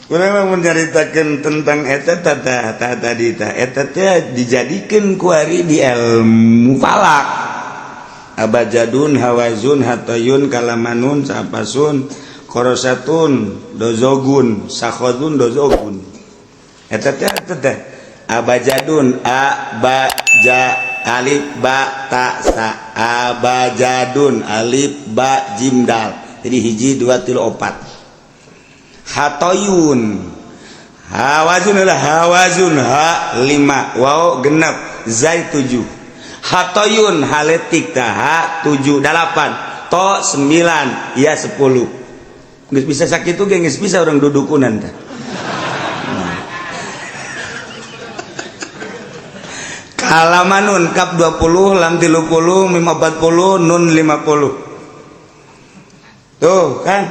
Urang menceritakan tentang eta tata tadi ta eta teh dijadikeun kuari di ilmu falak. Abajadun, hawazun, hatayun, kalamanun, sapasun, korosatun, dozogun, sakhodun, dozogun. Eta teh eta teh abajadun, a ba ja alif ba ta sa, abajadun alif ba jim dal. Jadi hiji, dua, tilu, opat. Hatoyun, hawazun adalah hawazun, ha lima, waw genep, zai tujuh. Hatoyun haletik ta ha tujuh, delapan, to sembilan, ya 10. Geus bisa sakitu ge geus bisa orang dudukunan tah. Kalamanun kap 20, lam 30, mim 40, nun 50. Tuh kan.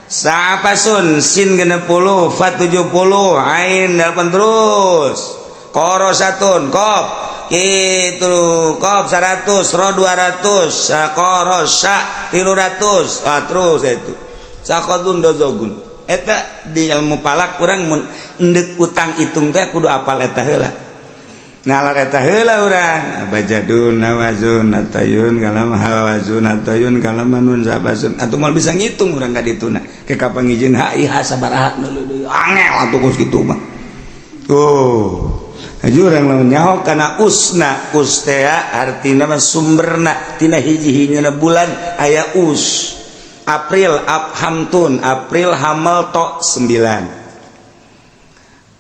Sapasun sin 60, fa 70, ain 8 terus. Korosatun kop gitu, kop 100, ro 200, korosa 300, ah terus itu. Sakodun dozogun. Eta di ilmu palak urang mun endek utang hitung teh kudu apal eta heula. Nalar eta heula urang abajadun, hawazun, atayun, kalam hawazun, atayun, kalamanun, sabasun. Atuh moal bisa ngitung urang ka dituna. Ke kapangijin HIH sabaraha deui angel atuh kos kitu mah. Tuh. Haji urang lamun nyaho kana usna, us teh artina mah sumberna tina hiji-hijina bulan aya us. April abhamtun, April hamel to 9.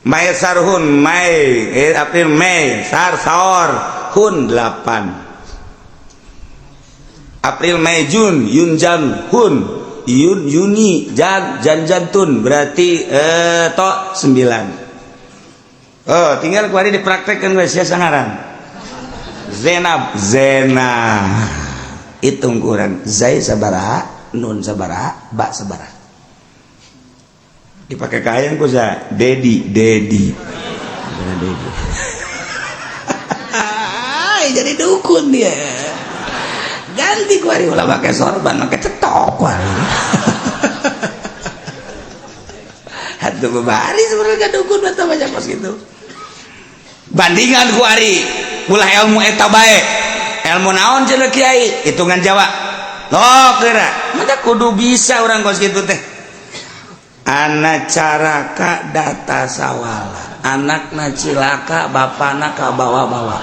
Mai sarhun Mai, April Mei sar saor hun 8. April Mei Jun Yun Jan hun Yun Yuni Jan Jan Jantun berarti to 9. Oh, tinggal kuari dipraktekkan geus sia sangaran. Zenab Zena hitung kurang zai sabaraha, nun sabaraha, ba sabaraha. Dipakai kayan ku sa Dedi Dedi Dedi. Jadi dukun dia, ganti ku hari ulah pakai sorban, pakai cetok kuari. Atuh bebari sebenarnya dukun atau banyak kos gitu bandingan kuari ulah ilmu eta bae. Ilmu naon cenah kiai? Hitungan Jawa loh kira maka kudu bisa orang kos gitu teh. Anak caraka data sawala, anakna cilaka, bapana ka bawa-bawa.